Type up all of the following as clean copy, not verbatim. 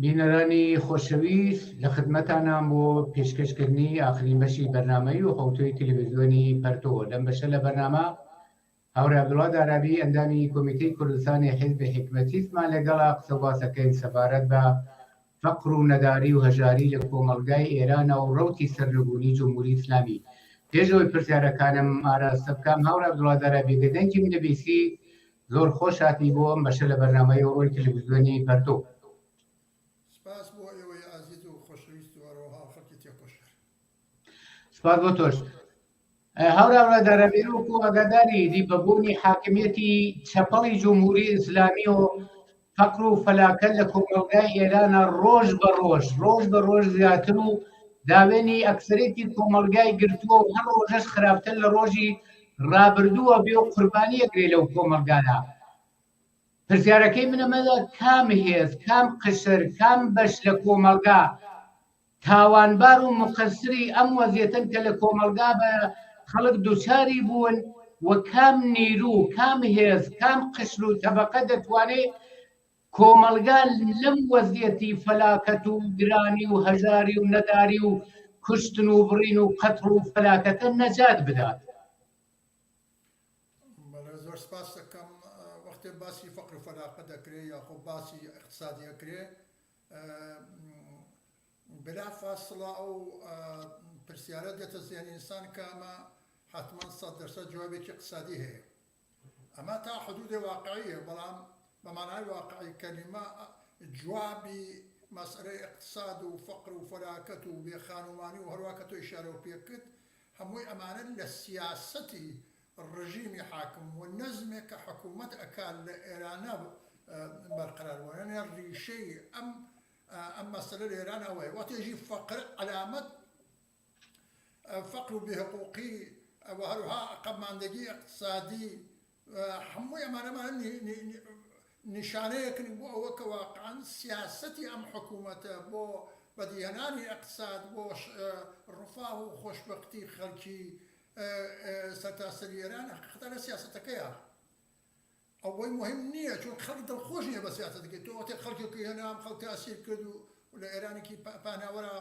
بینەرانی خۆشەویست لە خدمەتانام بۆ پێشکەشکردنی ئاخرین بەشی بەرنامەی و حەوتووی تەلەڤیزیۆنی پەرتۆ. لەم بەشە لە بەرنامە هاوڕێ عەبدوڵا دارابی ئەندامی کۆمیتەی کوردستانی حیزبی حیکمەتیستمان لەگەڵە قسە و باسەکەین سەبارەت بە فەقر و نەداری و هەژاری لە کۆمەڵگای ئێرانە و ڕەوتی سەرنگونی جمهوری ئیسلامی. پێش ئەوەی پرسیارەکانم ئاراستە بکەم هاوڕێ عەبدوڵا دارابی گەر دەنگی منە بیسی زۆر خۆش هاتی بۆ ئەم بەشە لە بەرنامەی ئەوڕۆی تەلەڤیزیۆنی پەرتۆ. سپاس بۆ ئێوەی ئازیز و خۆشەویست و هەروەها خەڵکی تێکۆشەر. سپاس بۆ تۆش. هاوڕێ عەبدوڵا دارابی وەکو ئاگاداری دی بە بوونی حاکمیەتی چەپەڵی جمهوری ئیسلامی و فەقر و فەلاکەت لە کۆمەڵگای ئێرانە ڕۆژ بە ڕۆژ ڕۆژ بە ڕۆژ زیاتر و داوێنی ئەکسەرێتی کۆمەڵگای گرتووە و هەر ڕۆژەش خراپتر لە ڕۆژی ڕابردووە بێ و قوربانی ئەگرێ لەو کۆمەڵگادا. پرسیارەکەی من ئەمەیە کام هێز، کام قشر، کام بەش لە کۆمەڵگا تاوانبار و موقەسری ئەم وەزیەتەن کە لە کۆمەڵگا بە خەڵک دوچاری بوون و کام نیرو، کام هێز، کام قشر و تەبەقە دەتوانێ کۆمەڵگا لەم وەزیەتی فەلاکەت و گرانی و هەژاری و نەداری و کوشتن و بڕین و قەتڵ و فەلاکەتە نەجات بدات؟ بەڵێ زۆر سپاس دەکەم. وەختێ باسی فەقر و فەلاقە دەکرێ یاخۆ باسی ئیقتسادی ئەکرێ بلا فاسڵە ئەو پرسیارە دێتە زێنی ئینسان کە ئەمە حەتمەن 100% جوابێکی اقتصادی هەیە. ئەمە تا حدودێ واقعیە بەڵام بە مانای واقعی کەلیمە جوابی مەسئلەی اقتصاد و فەقر و فەلاکەت و بێ خانومانی و هەروا کە تۆ ئیشارەو پێ کرد هەمووی ئەمانە لە سیاسەتی ڕژیمی حاکم و نەزمێک کە حکوومەت ئەکات لە ئێرانە بەرقەرار بووە یانێ ڕیشەی ئەم ئەم مەسەلە لە ئێران ئەوەیە وەتێژی فەقر عەلامەت فەقر و بێحقوقی و هەروها عەقەبماندەگی ئیقتسادی هەمووی ئەمانەمان نیشانەیەکن بۆ ئەوە کە واقعا سیاسەتی ئەم حکوومەتە بۆ بەدیهێنانی ئیقتساد بۆ ڕفاه و خۆشبەختی خەڵکی سەرتاسەری ئێران حەقیقەتا لە سیاسەتەکەیە. ئەوەی مهم نییە چون خەڵک دڵخۆش نییە بە سیاسەتەکەی تۆ وەختێک خەڵکێکی هێنا ئەم خەڵکە ئەسیر کرد و لە ئێرانێکی پاناوەرا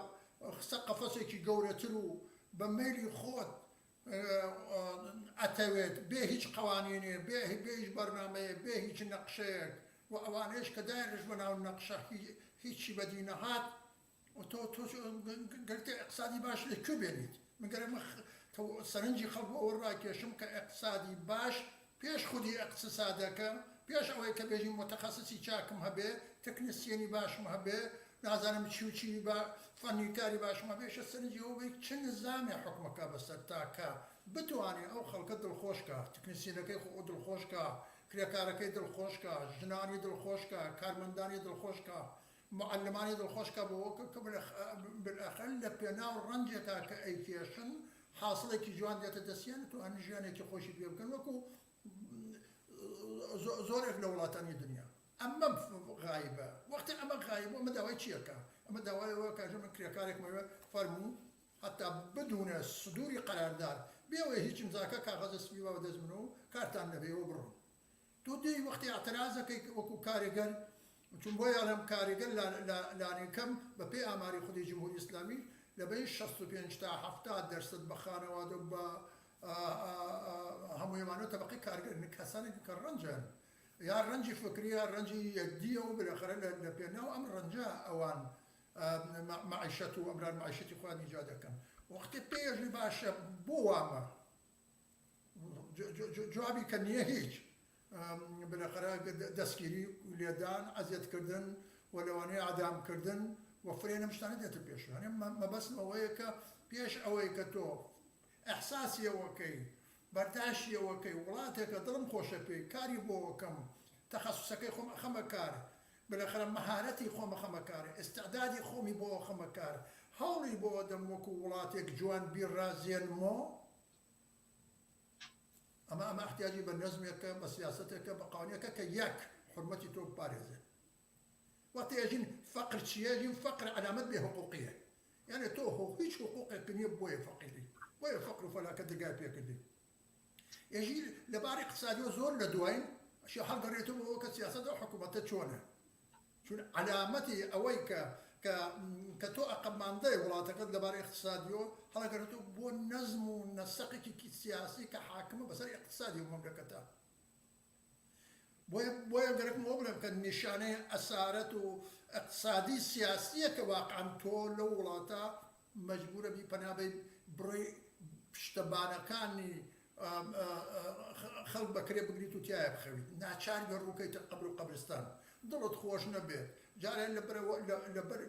خستە قەفەسێکی گەورەتر و بە مەیلی خۆت ئەتەوێت بێ هیچ قوانینێ بێ بێ هیچ بەرنامەیە بێ هیچ نەقشەیەک و ئەوانەیش کە دایانرشت بە ناو نەقشە هیچی بەدی نەهات و تۆ تۆ گەرتە ئیقتسادی باش لە کوێ بێنیت؟ من گەرەکمە سەرنجی خەڵک بۆ ئەوە ڕاکێشم کە ئیقتسادی باش پێش خودی ئیقتسادەکە، پێش ئەوەی کە بێژین موتەخەسسی چاکم هەبێ، تەکنسیەنی باشم هەبێ، نازانم چی و چی با فەنی کاری باشم هەبێ، شە سەرنجی ئەوە بەی چ نزامێ حوکمەکا بەسەر تا کە بتوانێ ئەو خەڵکە دڵخۆش کا، تەکنسیەنەکەی خۆ دڵخۆش کا، کرێکارەکەی دڵخۆش کا، ژنانی دڵخۆش کا، کارمەندانی دڵخۆش کا، موعەلمانی دڵخۆش کا بۆ کە بالاخر لە پێناو ڕەنجێکا کە ئەیکێشن حاسڵێکی جوان دێتە دەستیان توانن ژیانێکی خۆشی پێ بکەن وەکو زۆرێک لە وڵاتانی دنیا ئەمە غایبە وەختی ئەمە غایب ئەمە داوای چیەکە ئەمە داوای ئەوە کاژە من کرێکارێکمەوێ فەرموو حتا بدونە سدوری قەراردار بێەوەی هیچ امزاکە کاغەزە سپی بە دەست من و کارتان نەبێ و بڕۆن تۆ دێی وەختی ئیعتراز ئەکەی وەکو کارێگەر چون بۆیە ئەڵێم کارێگەر لانیکەم بە پێی ئاماری خودی جمهوری ئیسلامی لە بەین 65 تا 70 دەرسەد بە خانەوادە و بە هەموویمانەوە تەبقەی کارگەر کەسانێک کە ڕەنجن یا ڕەنجی فکری یا ڕەنجی یەدیە و بالاخرە لە پێناو ئەم ڕەنجە ئەوان مەعیشەت و ئەمرار مەعیشەتی خۆیان ئیجاد دەکەن وەختی پێژی باشە بۆ وامە جوابی کە نییە هیچ بالاخرە دەستگیری لێدان ئەزیەتکردن و لەوانەیە ئەدامکردن و فرێ لەم شتانە دێتە پێش یانێ مەبەستم ئەوەیە کە پێش ئەوەی کە تۆ ئەحساسی ئەوەکەی بەرداشی ئەوەکەی وڵاتێکە دڵم خۆشە پێی کاری بۆ ئەکەم تەخەسوسەکەی خۆم ئەخەمە کار بالاخرە مەهارەتی خۆم ئەخەمە کار ئیستعدادی خۆمی بۆ ئەخەمە کار هەوڵی بۆ ئەدەم وەکو وڵاتێک جوان بیڕازێنمۆ ئەمە ئەمە احتیاجی بە نەزمێکە بە سیاسەتێکە بە قانونێکە کە یەک حرمەتی تۆ بپارێزێ وەختی ئەژین فەقر چییە ژین فەقر عەلامەت بێ حقوقیە یعنی تۆ هیچ حقوقێک نییە بۆیە فەقیری بۆیە فەقر و فەلاکەت دەگای پێکردی ئێژی لەباری اقتصادیەوە زۆر لە دواین شی هەڵگەڕێتەوە بۆ کە سیاسەت ئەو حکوومەتە چۆنە. چون عەلامەتی ئەوەی کە کە کە تۆ ئەقەبماندەی وڵاتەکەت لەبارەی ئیقتسادیەوە هەڵەگەرێتەوە بۆ نەزم و نەسەقێکی سیاسی کە حاکمە بەسەر ئیقتسادی و مەملەکەتە. بۆیە بۆیە گەرەکم ئەوە بڵێم کە نیشانەی ئەسارەت و ئیقتسادی سیاسیە کە واقعەن تۆ لەو وڵاتە مەجبورە بی پەنا بەی بڕۆی پشتەبانەکانی خەڵک بە کرێ بگریت و تیایا بخەویت ناچار بێ ڕووکەیتە قەبر و قەبرستان دڵت خۆش نەبێت جارێ لەبەرەوە لەبەر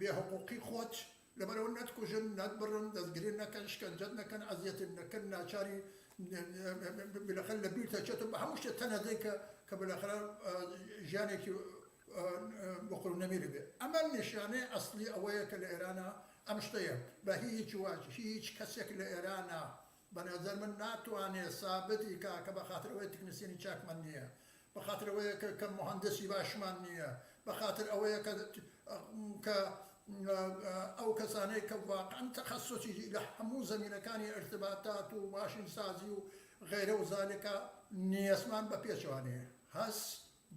بێ حقوقی خۆت لەبەرئەوە نەتکوژن، نەتبڕن، دەستگیرت نەکەن، شکەنجەت نەکەن، ئەزیەتت نەکەن، ناچاری بالاخرە لە بیرت ئەچێتەوە بە هەموو شتێ تەنەدەی کە کە بالاخرە ژیانێکی بقر و نەمیری بێ. ئەمە نیشانەی ئەسڵی ئەوەیە کە لە ئێرانا ئەم شتەیە. بە هیچ وەج هیچ کەسێک لە ئێرانا بە نەزەر من ناتوانێ سابتی کا کە بە خاتر ئەوەیە تکنسیەنی چاکمان نییە، بە خاتر ئەوەیە کە کە موهەندسی باشمان نییە، بە خاتر ئەوەیە کە کە ئەو کەسانەی کە واقعەن تەخەسوسی لە هەموو زەمینەکانی ئیرتباتات و ماشین سازی و غەیرە و زالکە نییەسمان بە پێچەوانەیە هەس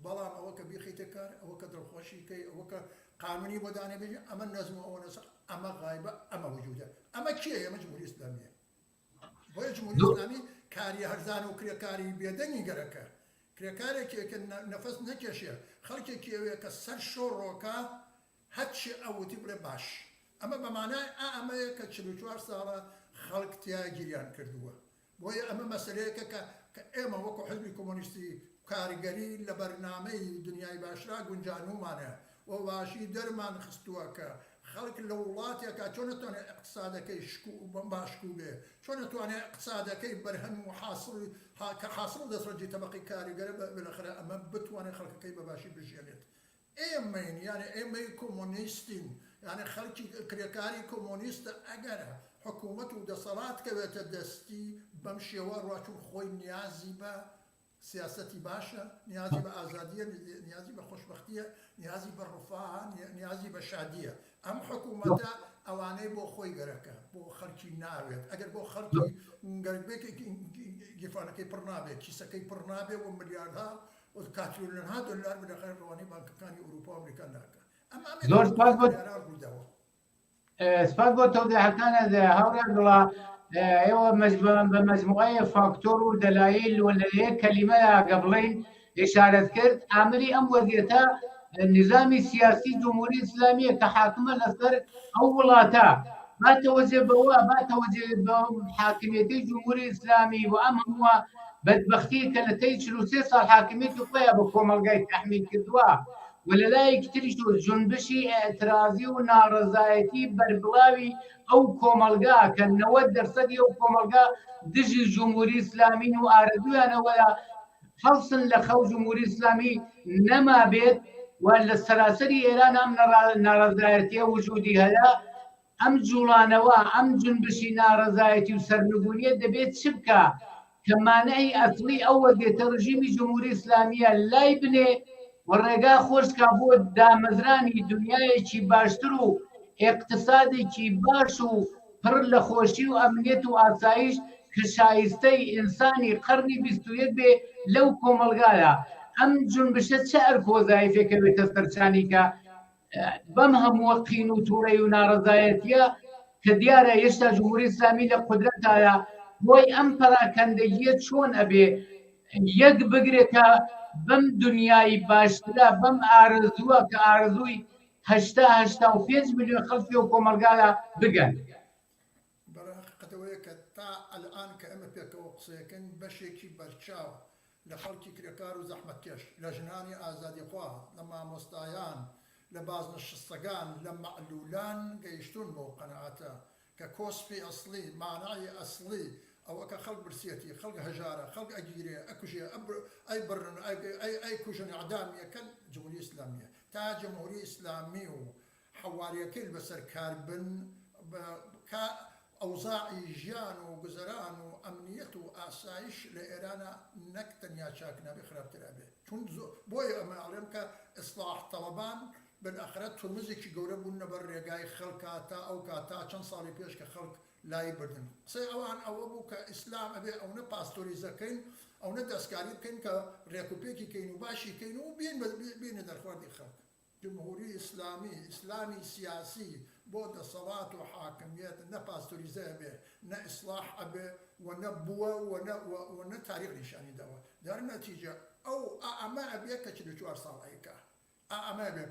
بەڵام ئەوە کە بیخەیتە کار ئەوە کە دڵخۆشی کەی ئەوە کە قانونی بۆ دانێ بێژی ئەمە نەزم و ئەوە نەسەق ئەمە غایبە ئەمە وجودە ئەمە کێیە ئەمە جمهوری ئیسلامیە بۆیە جمهوری ئیسلامی کاری هەرزان و کرێکاری بێدەنگی گەرەکە کرێکارێکی کە نەفەس نەکێشێ خەڵکێکی ئەوێ کە سەر شۆڕۆکە هەرچی ئەوتی بڵێ باش ئەمە بە مانای ئا ئەمەیە کە 44 ساڵە خەڵک تیا گیریان کردووە بۆیە ئەمە مەسەلەیەکە کە کە ئێمە وەکو حزبی کۆمۆنیستی کاریگەری لە بەرنامەی دنیای باشرا گونجانوومانە و باشی دەرمان خستووە کە خەڵک لە وڵاتێکا چۆن ئەتوانێ ئیقتسادەکەی شکوو باشکوو بێ، چۆن ئەتوانێ ئیقتسادەکەی بەرهەم و حاسڵی کە حاسڵ و دەستڕەنجی تەبەقەی کاریگەرە بالاخرە ئەمە بتوانێ خەڵکەکەی بە باشی بژیێنێت. ئێمەین یانێ ئێمەی کۆمۆنیستین یانێ خەڵکی کرێکاری کۆمۆنیستە ئەگەر حکوومەت و دەسەڵات کەوێتە دەستی بەم شێوە ڕوا چون خۆی نیازی بە سیاسەتی باشە نیازی بە ئازادیە نیازی بە خۆشبەختیە نیازی بە ڕفاهە نیازی بە شادیە ئەم حکوومەتە ئەوانەی بۆ خۆی گەرەکە بۆ خەڵکی ناوێت ئەگەر بۆ خەڵکی گەرەک بێت گیرفانەکەی پڕ نابێت کیسەکەی پڕ نابێت و ملیاردها و کاتریلیۆنها دۆلار بالاخرە ڕەوانەی بانکەکانی ئەوروپا و ئەمریکا ناکا. ئەمە ئەمەی زۆر سپاس بۆ ئێران ڕوویداوە. سپاس بۆ تەوزیحەکانت هاوڕێ عەبدوڵا. ئێوە بە مەجموعەیە فاکتۆر و دەلایل و لە یەک کەلیمەیا گە بڵێین ئشارەت کرد عاملی ئەم وەزیەتە نظامی سیاسی جمهوری ئیسلامیە کە حاکمە لەسەر ئەو وڵاتە با تەوەجێ بەوە با تەوەجێ بە حاکمیەتی جمهوری ئیسلامی و ئەم هەمووە بەدبەختی کە لە تەی 43 ساڵ حاکمیەتی خۆیان بە کۆمەڵگای تەحمیل کردووە و لە لایەکی تریشەوە جونبشی ئیعترازی و ناڕەزایەتی بەربڵاوی ئەو کۆمەڵگا کە 90 دەرسەدی ئەو کۆمەڵگا دژی جمهوری ئیسلامین و ئارەزوویان ئەوەیە هەڵسن لە خەو جمهوری ئیسلامی نەمابێت و لە سەراسەری ئێران ئەم ناڕەزایەتیە وجودی هەیە ئەم جوڵانەوە ئەم جنبشی ناڕەزایەتی و سەرنگونیە دەبێت چ بکا کە مانعی ئەسڵی ئەو وەزیەتە ڕژیمی جمهوری ئیسلامیە لای بنێ و ڕێگا خۆش کا بۆ دامەزرانی دنیایەکی باشتر و ئێقتسادێکی باش و پڕ لە خۆشی و ئەمنیەت و ئاسایش کە شایستەی ئینسانی قەرنی 21 بێ لەو کۆمەڵگایە ئەم جونبشە چ ئەرک و وەزایفێکە بێتە سەرشانی کە بەم هەمووە قین و توڕەی و ناڕەزایەتیە کە دیارە هێشتا جمهوری ئیسلامی لە قودرەتایە بۆی ئەم پەراکەندەگیە چۆن ئەبێ یەک بگرێ کە بەم دنیای باشترە بەم ئارەزووە کە ئارەزووی هەشتا 85 میلیۆن خەڵکی و کۆمەڵگادا بگەن. بەڵێ هەقیقەت ئەوەیە کە تا ئەلئان کە ئێمە پێکەوە قسەیەکەین بەشێکی بەرچاو لە خەڵکی کرێکار و زەحمەتکێش، لە ژنانی ئازادیخواز، لە مامۆستایان، لە بازنشستەگان، لە مەعلوولان گەیشتوون بەو قەناعەتە کە کۆسپی ئەسڵی، مانعی ئەسڵی ئەوە کە خەڵک برسیەتی، خەڵک هەژارە، خەڵک ئەگیرێ، ئەکوژێ، ئەیبڕن، ئەیکوژن، ئیعدامی ئەکەن، جمهوری ئیسلامییە. تا جمهوری ئیسلامی و حەواریەکەیل بەسەر کار بن کا ئەوزاعی ژیان و گوزەران و ئەمنیەت و ئاسایش لە ئێرانا نەک تەنیا چاک نابێ خراپتر ئەبێ چون بۆیە ئەمە ئەڵێم کە ئیسڵاح تەڵەبان. بالاخرە تورمزێکی گەورە بوونە بەر رێگای خەڵکا تا ئەو کات تا چەند ساڵی پێش کە خەڵک لای بردن. قسەی ئەوان ئەوە بوو کە ئیسلام ئەبێ ئەونە پاستۆریزە کەین ئەونە دەستکاری بکەین کە رێک و پێکی کەین و باشی کەین و بین بینە دەرخواردی خەڵک. جمهوری ئیسلامی، ئیسلامی سیاسی بۆ دەسەڵات و حاکمیەت نە پاستۆریزە ئەبێ، نە ئیسڵاح ئەبێ و نە بووە و نە و نە تاریخ نیشانی داوە. دەر نەتیجە ئەو ئا ئەمە ئەبێ کە 44 ساڵ ئەیکا. ئا ئەمە ئەبێ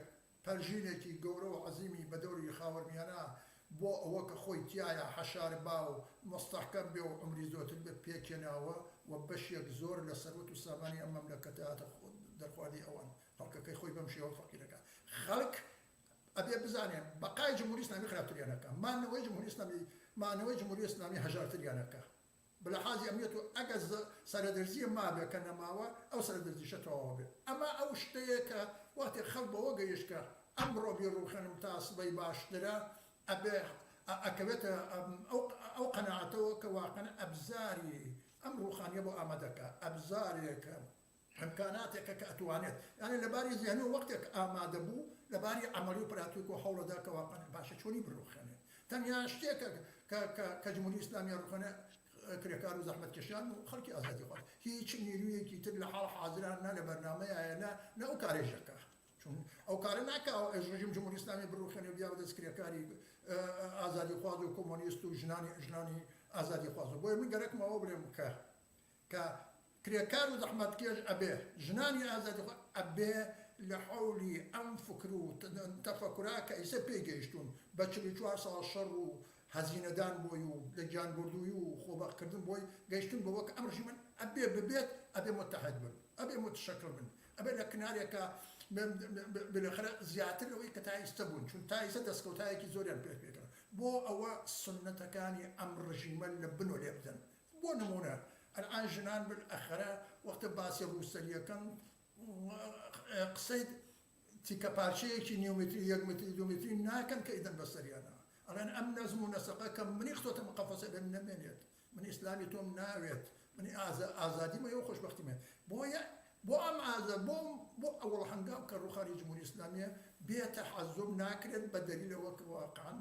پەرژینێکی گەورە و عەزیمی بە دەوری خاوەرمیانە بۆ ئەوە کە خۆی تیایا حەشار با و موستەحکەم بێ و عومری زۆرتر بێ پێکهێناوە و بەشێک زۆر لە سەروەت و سامانی ئەم مەملەکەتە هاتە دەرخواردی ئەوان. خەڵکەکەی خۆی بەم شێوە فەقیر ئەکا. خەڵک ئەبێ بزانێ بەقای جمهوری ئیسلامی خراپتریان ئەکا، مانەوەی جمهوری ئیسلامی مانەوەی جمهوری ئیسلامی هەژارتریان ئەکا. بە لەحازی ئەمنیەت و ئەگەر سەرەدەرزیە مابێ کە نەماوە ئەو سەرەدەرزیشە تەواو ئەبێ. ئەمە ئەو شتەیە کە وەختێ خەڵک بەوە گەیشت کە ئەمڕۆ بیڕوخێنم تا سبەی باشترە ئەبێ ئەکەوێتە ئەو قەناعەتەوە کە واقعەن ئەبزاری ئەم ڕوخانیە بۆ ئامادەکا ئەبزارێکە ئیمکاناتێکە کە ئەتوانێت یانی لە باری زێهنی و وەختێک ئامادە بوو لە باری عەمەلی و پراتیک و هەوڵەدا کە واقعەن باشە چۆنی بڕوخێنێت تەنیا شتێکە کە کە کە جمهوری ئیسلامی ڕوخێنێ کرێکار و زەحمەتکێشان و خەڵکی ئازادیخواز هیچ نیرویەکی تر لە حاڵ حازران نە لە بەرنامەیایە نە نە ئەو کارەیش دەکا چون ئەو کارە ناکا ڕژیم جمهوری ئیسلامی بڕوخێنێ و بیا بەدەست کرێکاری ئازادیخواز و کۆمۆنیست و ژنانی ژنانی ئازادیخواز بۆیە من گەرەکمە ئەوە بڵێم کە کە کرێکار و زەحمەتکێش ئەبێ، ژنانی ئازادیخواز ئەبێ لە حەولی ئەم فکر و تەفەکورە کە ئیسە پێی گەیشتوون بە 44 ساڵ شەڕ و هەزینەدان بۆی و لە گیانبردووی و خۆبەختکردن بۆی گەیشتوون بەوە کە ئەم ڕژیمە ئەبێ ببێت، ئەبێ متحد بن، ئەبێ متشکل بن، ئەبێ لە کنارێکا بالاخرە زیاتر لەوەی کە تا ئیستە بوون، چون تا ئیستە دەستکەوتایەکی زۆریان پێ پێکرا بۆ ئەوە سوننەتەکانی ئەم ڕژیمە لە بنۆ لێ بدەن. بۆ نموونە ئەلئان ژنان بالئەخرە وەختە باسی ڕووسەریەکەن قسەی تیکە پارچەیەکی نیو متری یەک متری دوو متری ناکەن کە ئیدەن بەسەریانە ئەڵێن ئەم نەزم و نەسەقە کە منی خستۆتە قەفەسە بێ نەمێنێت من ئیسلامی تۆم ناوێت من ئازادیمە و خۆشبەختیمە بۆیە بۆ ئەم ئازە بۆ بۆ ئەوەڵ هەنگاو کە ڕوخانی جمهوری ئیسلامیە بێ تەحەزوب ناکرێت بە دەلیلەوە کە واقعا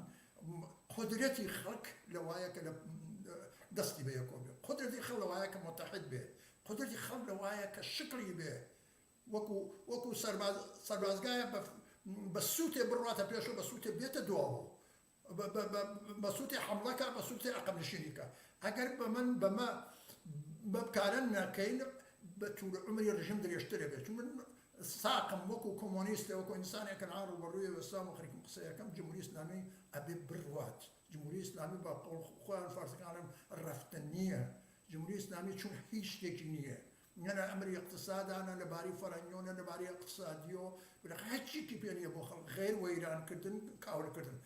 قودرەتی خەڵک لەوایە کە لە دەستی بە یەکۆ بێ قودرەتی خەڵک لەوایە کە متحد بێ قودرەتی خەڵک لەوایە کە شکڵی بێ وەکو وەکو سەرباز سەربازگایە بە بە سووتێ بڕاتە پێشەوە بە سووتێ بێتە دواوە بە سووتێ حەمڵەکە بە سووتێ عەقەب نشینیکە ئەگەر بە من بەمە بەم کارە نەکەین بە توول عومری ڕژیم درێژترە بێت چون من ساقم وەکو کۆمۆنیستێ وەکو ئینسانێک کە الان ڕووبەڕووی وەستام و خەریکم قسە یەکەم جمهوری ئیسلامی ئەبێ بڕوات جمهوری ئیسلامی بە قەوڵ خۆیان فارسەکان ئەڵێن ڕەفتن نییە جمهوری ئیسلامی چون هیچ شتێکی نییە نە لە ئەمری اقتصادا نە لە باری فەرەنگیەوە نە لە باری اقتصادیەوە بلە هیچیکی پێ نییە بۆ خەڵک غیر وەیرانکردن کاولکردن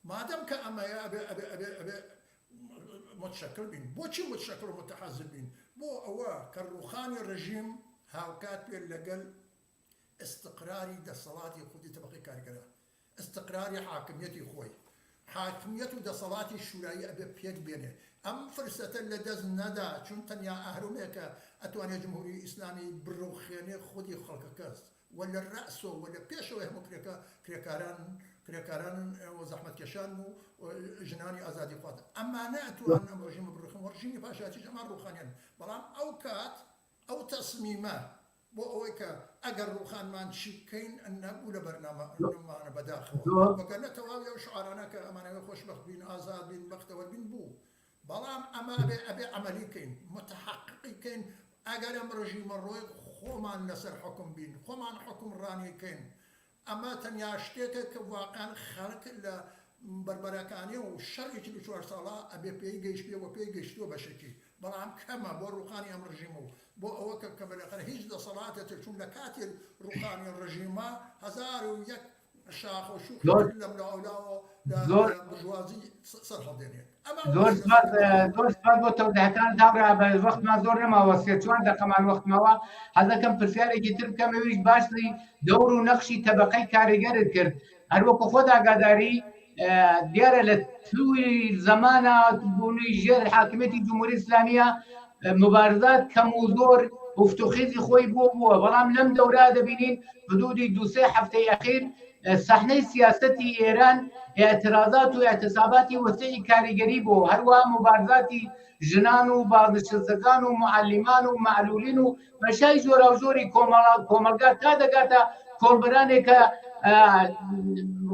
مادەم کە ئەمەیە ئەبێ ئەبێ ئەبێ ئەبێ متشکل بین بۆچی متشکل و متحزب بین بۆ ئەوە کە ڕوخانی ڕژیم هاوکات بێت لەگەل استقراری دەسەڵاتی خودی تەبەقەی کارگەران استقراری حاکمیەتی خۆی حاکمیەت و دەسەڵاتی شورایی ئەبێ پێک بێنێ ئەم فرسەتە لە دەست نەدا چون تەنیا ئەهرمێکە ئەتوانێ جمهوری ئیسلامی بڕوخێنێ خودی خەڵکەکەس و لە رەئسەوە و لە پێشەوەی هەموو کرێکا کرێکاران کرێکاران و زەحمەتکێشان و ژنانی ئازادیخواز ئەمانە ئەتوانن ئەم ڕژیمە بڕوخێن و ڕژیمی پاشایەتیش ئەمان ڕوخانیان بەڵام ئەو کات ئەو تەسمیمە بۆ ئەوەی کە ئەگەر ڕوخانمان چی بکەین نەبوو لە بەرنامەمانە بەداخەوە وەگەرنە تەواوی ئەو شعارانە کە ئەمانەوێ خۆشبەخت بین ئازاد بین بەختەوەر بین بوو بەڵام ئەمە ئەبێ ئەبێ عەمەلی کەین متحققی کەین ئەگەر ئەم ڕژیمە ڕۆی خۆمان لەسەر حوکم بین خۆمان حوکمڕانی کەین ئەمە تەنیا شتێکە کە واقعەن خەڵک لە بەربەرەکانی و شەڕی 44 ساڵە ئەبێ پێی گەیشتبێ و پێی گەیشتووە بەشێکی بەڵام کەمە بۆ ڕووخانی ئەم ڕژیمە و بۆ ئەوە کە کە بەلەقەر هیچ دەسەڵاتێ تر چون لە کاتی ڕووخانی ڕژیمە 1001 شاخ و شوخی زۆر تر لەم لاولاوە لە زۆر لە بورژوازی سەر هەڵدێنێت ئەمە ئەو زۆر مەسەلەسە سپاس کە بەداخەوە زۆر سپاس بۆ تەوزیحەکانت هاوڕێ بە وەختمان زۆر نەماوە سێ چوار دەقەمان وەخت ماوە حەزەکەم پرسیارێکی تر بکەم ئەویش باسی دەور و نەخشی تەبەقەی کاریگەرت کرد هەروەکو خۆت ئاگاداری دیارە لە توی زەمانە بوونی ژێر حاکمیەتی جمهوری ئیسلامیە مبارزات کەم و زۆر هفتوخیزی خۆی بۆ بووە بەڵام لەم دەورا دەبینین حدودی دوسێ هەفتەی ئەخیر سەحنەی سیاسەتی ئێران ئێعترازات و ئێعتساباتی وەسیعی کاریگەری بۆ هەروەها موبارزاتی ژنان و بازنشستەکان و موعەلیمان و مەعلولین و بەشای جۆراوجۆری کۆمەڵگا تا دەگاتە کۆڵبەرانێک کە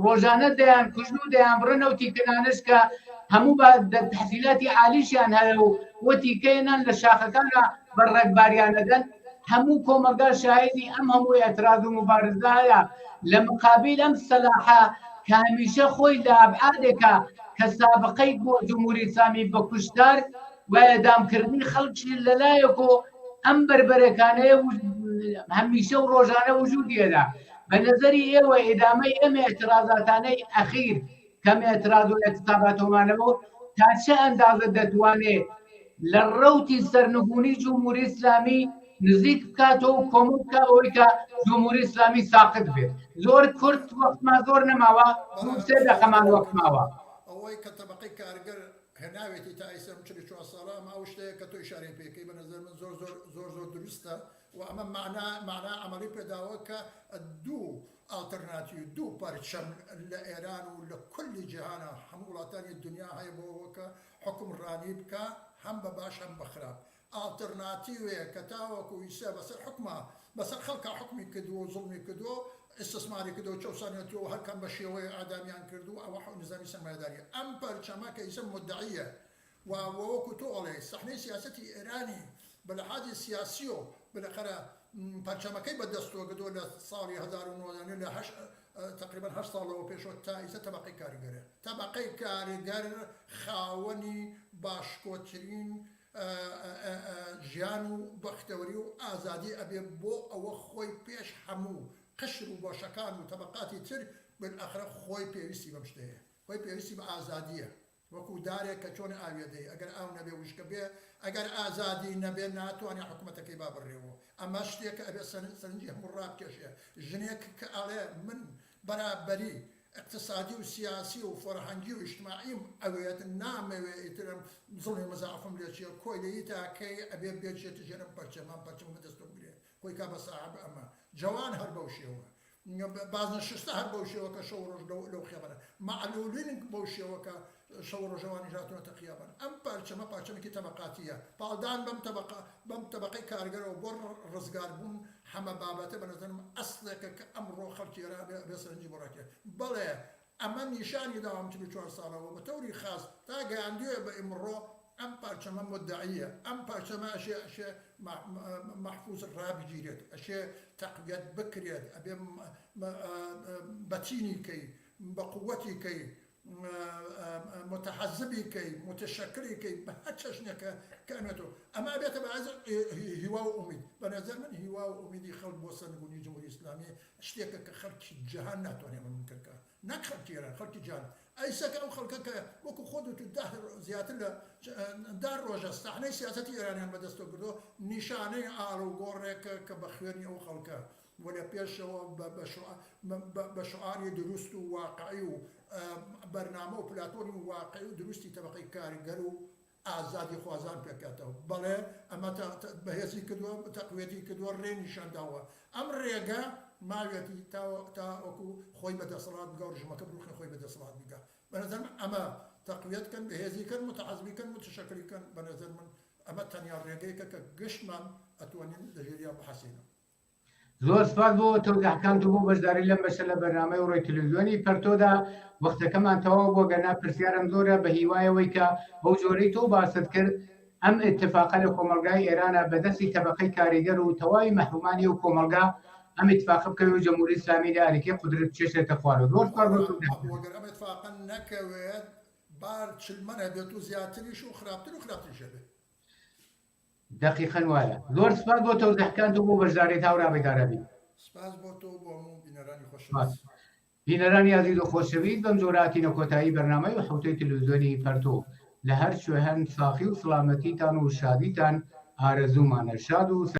ڕۆژانە دەیان کوژن و دەیان بڕن و تیکەنانش کە هەموو بە تحصیلاتی عالیشیان هەیە و وە تیکەیەنان لە شاخەکانە بە ڕێکباریانەدەن هەموو کۆمەڵگا شاهیدی ئەم هەموو ئێعتراز و موبارزەیە لە مقابیل ئەم سەلاحە کە هەمیشە خۆی لە ئەبعادێکە کە سابقەی بۆ جمهوری ئیسلامی بە کوشتار و ئێعدامکردنی خەڵکی لەلایەک و ئەم بەربەرەکانەیە هەمیشە و ڕۆژانە وجودی هەیە بە نەزەری ئێوە ئیدامەی ئەم ئێعترازاتانەی ئەخیر کەم ئێعتراز و ئێعتساباتۆمانەوە تا چه ئەندازە دەتوانێ لە ڕەوتی سەرنگونی جمهوری ئیسلامی نزیک بکاتەوە و کۆمەڵ بکا بەوەی کە جمهوری ئیسلامی ساقط بێت. زۆر کورت وەختمان زۆر نەماوە، دوو سێ دەقەمان وەخت ماوە. ئەوەی کە تەبەقەی کارگەر هێناوێتی تا ئیستا ئەم 44 ساڵە، ئەمە ئەو شتەیە کە تۆ ئیشارەی پێ کەی، بە نەزەر من زۆر زۆر زۆر زۆر دروستە و ئەمە مەعنا مەعنا عەمەڵی پێداوە کە دوو ئاڵترناتیو دوو پەرچەم لە ئێران و لە کولی جیهانا هەموو وڵاتانی دونیا هەیە بۆ ئەوە کە حوکمڕانی بکا هەم بە باش هەم بە خراپ ئاڵترناتیوێ کە تاوەکو ئیسە بەسەر حوکما بەسەر خەڵکا حوکمی کردووە و زوڵمی کردووە و ئیستسماری کردووە و چەوسانێتووە و هەرکام بە شێوەیەک ئیعدامیان کردووە ئەوە نیزامی سەرمایەداریە ئەم پەرچەمە کە ئیسە مودەعیە و وەکو تۆ ئەڵێی سەحنەی سیاسەتی ئێرانی بە لەحازی سیاسیۆ بلەخەرە پەرچەمەکەی بە دەستۆ گردوە لە ساڵی 1900 لە هەش تقریبا هەشت ساڵ لەوە پێشەوە تا ئیسە تەبەقەی کاریگەرە تەبەقەی کارگەر خاوەنی باشکۆترین ژیان و بەختەوەری و ئازادی ئەبێ بۆ ئەوە خۆی پێش هەموو قشر و بەشەکان و تەبەقاتی تر بالئەخرە خۆی پێویستی بەم شتەیە خۆی پێویستی بە ئازادیە وەکو دارێک کە چۆن ئاوێ دەی ئەگەر ئاو نەبێ وشکە بێ ئەگەر ئازادی نەبێ ناتوانێ حکومەتەکەی با بڕێوە ئەمە شتێکە ئەبێ سەرنجی هەموو ڕابکێشێ ژنێک کە ئەڵێ من بەرابەری اقتصادی و سیاسی و فەرهەنگی و ئیجتماعیم ئەوێت نامەوێ ئیتر ئەم زوڵمی مزاعفم لێ چیە کۆیلەیی تا کەی ئەبێ بێچێتە ژێر ئەم پەرچەمە ئەم پەرچەمە بەدەستەوە بگرێ خۆی کا بە ساحەب ئەمە جەوان هەر بەو شێوە بازنە شستە هەر بەو شێوە کە شەو ڕۆژ لەو لەو خیابانە مەعلولین بەو شێوە کە شەو ڕۆژەوانیش هاتوونەتە خیابان ئەم پارچەمە پارچەمێکی تەبەقاتیە پاڵدان بەم تەبەقە بەم تەبەقەی کارگەرەوە بۆ ڕزگاربوون حەمە بابەتە بە نەزەرم ئەسڵێکە کە ئەمڕۆ خەڵکی ئێران بێ سەرنجی بۆ ڕاکێ بەڵێ ئەمە نیشانی داوە ئەم 44 ساڵەوە بە تەوری خاس تا گەیاندوێ بە ئیمڕۆ ئەم پارچەمە مدعیە ئەم پارچەمە ئەشێ ئەشێ مەحفوز ڕابگیرێت ئەشێ تەقویەت بکرێت ئەبێ بەتینی کەی بە قوەتی کەی متحزبی کەی متشکلی کەی بە هەر چەشنێک کە ئەنوێتەوە ئەمە ئەبێتە بە هیوا و ئومید بە نەزەر من هیوا و ئومیدی خەڵک بۆ سەرنگونی جمهوری ئیسلامی شتێکە کە خەڵکی جیهان ناتوانێت منکر کە نەک خەڵکی ئێران خەڵکی جیهان ئەیسە کە ئەو خەڵکە کە وەکو خۆت وتوت دە زیاتر لە دە ڕۆژە سەحنەی سیاسەتی ئێرانیان بەدەستەوە کردووە نیشانەی ئاڵوگۆڕێکە کە بە خوێنی ئەو خەڵکە و لە پێشەوە بە شعاری دروست و واقعی و بەرنامە و پلاتۆنی واقعی و دروستی تەبەقەی کارگەر و ئازادیخوازان پێکهاتەوە. بەڵێ ئەمە بەهێزی کردووە، تەقویەتی کردووە، ڕێ نیشان داوە. ئەم ڕێگە ماویەتی تاوەکو خۆی بە دەسەڵات بگا و ڕژیمەکە بڕوخێ خۆی بە دەسەڵات بگا. بە نەزەر من ئەمە تەقویەت کەن، بەهێزی کەن، موتەحەزبی کەن، موتەشەکلی کەن، بە نەزەر من ئەمە تەنیا ڕێگەیەکە کە گشتمان ئەتوانین لە ژێریا بحەسێینەوە. زۆر سپاس بۆ تەوزیحەکانت و بۆ بەشداری لەم بەشە لە بەرنامەی ڕۆی تەلەڤیزیۆنی پەرتۆدا. وەختەکەمان تەواو بووە، گەرنا پرسیارم زۆرە، بە هیوای ئەوەی کە بەو جۆرەی تۆ باست کرد ئەم ئیتفاقە لە کۆمەڵگای ئێرانە بە دەستی تەبەقەی کاریگەر و تەواوی مەحرومانی ئەو کۆمەڵگا ئەم ئیتفاقە بکەوێ و جەمهوری ئیسلامی لە ئاریکەی قودرەت بکێشێتە خوارەوە. زۆر سپاس بۆ تەوزیحەکانت. وەگەر ئەم ئیتفاقە نەکەوێت بار چلمەن ئەبێت و زیاتریش و خراپتر و خراپتریش ئەبێت. دەقیقەن وایە. زۆر سپاس بۆ تەوزیحەکانت و بۆ بەشداریت هاوڕێ عەبەیدارەبی. سپاس بۆ تۆ و بۆ هەموو بینەرانی خۆشەویست. بینەرانی ئازیز و خۆشەویست بەم جۆرە هاتینە کۆتایی بەرنامەی و حەوتەی تەلەڤیزیۆنی پەرتۆ. لە هەر کوێ هەن ساخی و سڵامەتیتان و شادیتان ئارەزوومانە. شاد و.